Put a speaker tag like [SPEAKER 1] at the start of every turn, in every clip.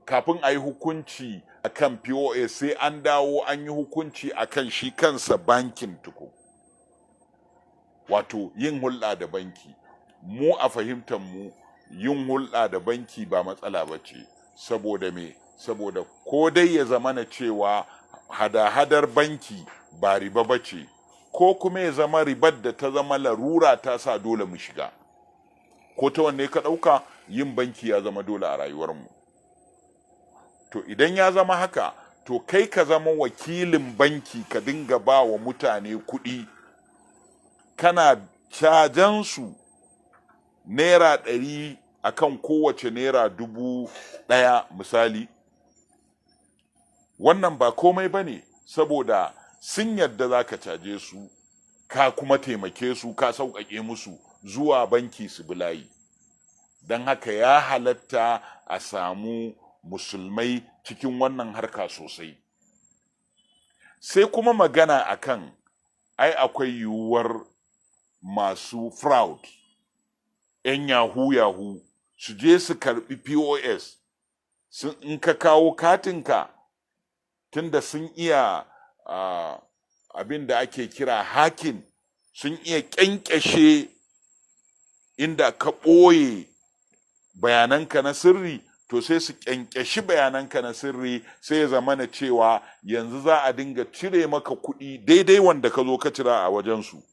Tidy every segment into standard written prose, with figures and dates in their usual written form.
[SPEAKER 1] Kafin a yi hukunci akan POS, sai an dawo an yi hukunci akan shi kansa bankin tukun, wato yin hulɗa da banki. Mu a fahimtar mu, yin hulɗa da banki ba matsala ba ce. Saboda me? Saboda ko dai ya zama na cewa hada-hadar banki ba riba ba ce, ko kuma ya zama ribar da ta zama larura ta sa dole mu shiga. Ko ta wanne ka ɗauka, yin banki ya zama dole a rayuwarmu. To idan ya zama haka, to kai ka zama wakilin banki, ka dinga ba wa mutane kuɗi, kana cajan su ₦100 akan kowace ₦1,000 misali, wannan ba komai ba ne, saboda sun yadda za ka caje su, ka kuma taimake su, ka sauƙaƙe musu zuwa banki su bi layi. Don haka ya halatta a samu musulmai cikin wannan harka sosai. Sai kuma magana akan ai akwai yiwuwar masu fraud, 'yan yahoo yahoo, su je su karbi POS. In ka kawo katinka, tunda sun iya abin da ake kira hacking, sun iya ƙyanƙyashe inda ka ɓoye bayananka na sirri, to sai su ƙyanƙyashi bayananka na sirri, sai ya zama na cewa yanzu za a dinga cire maka kuɗi daidai wanda ka zo ka cira a wajensu,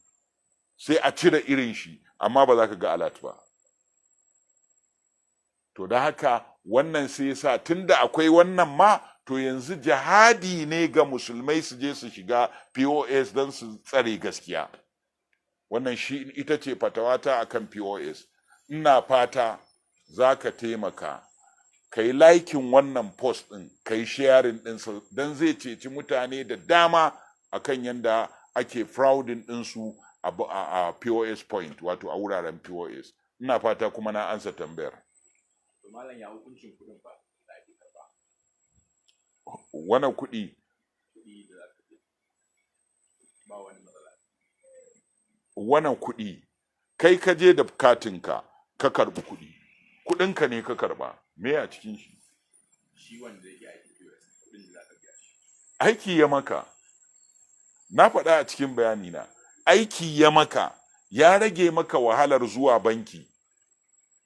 [SPEAKER 1] sai a cire irin shi, amma ba za ka ga alert ba. To da haka wannan sai yasa, tunda akwai wannan ma, to yanzu jihadi ne ga musulmai su je su shiga POS don su tsare gaskiya. Wannan shi ita ce fatawata akan POS. Ina fata za ka taimaka ka yi liking wannan post ɗin, ka yi sharing ɗinsa, don zai ceci mutane da dama akan yadda ake frauding ɗinsu a POS point, wato a wuraren POS. Ina fata kuma na ansa tambayar.
[SPEAKER 2] To malam, ya hukuncin kuɗin fa da ake karɓa?
[SPEAKER 1] Wannan kuɗi?
[SPEAKER 2] Kuɗi da za ka je, ba wani matsala.
[SPEAKER 1] Wannan kuɗi, kai ka je da katinka ka karɓi kuɗi, kuɗinka ne ka karɓa, me a cikin shi?
[SPEAKER 2] Shi wanda yake aikin POS, kuɗin da za ka biya shi.
[SPEAKER 1] Aiki ya maka. Na faɗa a cikin bayani na, aiki ya maka, ya rage maka wahalar zuwa banki.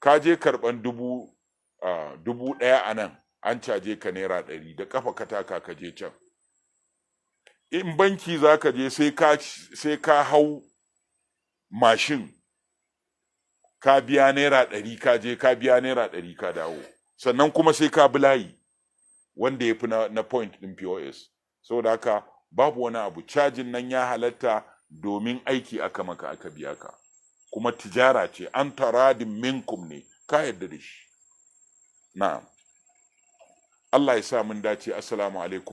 [SPEAKER 1] Ka je karɓan 1,000 a nan, an caje ka ₦100, da kafa ka taka ka je can. In banki za ka je, sai ka hau mashin, ka biya ₦100, ka je ka biya ₦100, ka dawo, sannan kuma sai ka bi layi wanda ya fi na point ɗin POS. Saboda haka babu wani abu, cajin nan ya halatta, domin aiki aka maka aka biya ka, kuma tijara ce, an taradin minkum ne, ka yarda da shi. Na'am, Allah ya sa mun dace. Assalamu alaikum.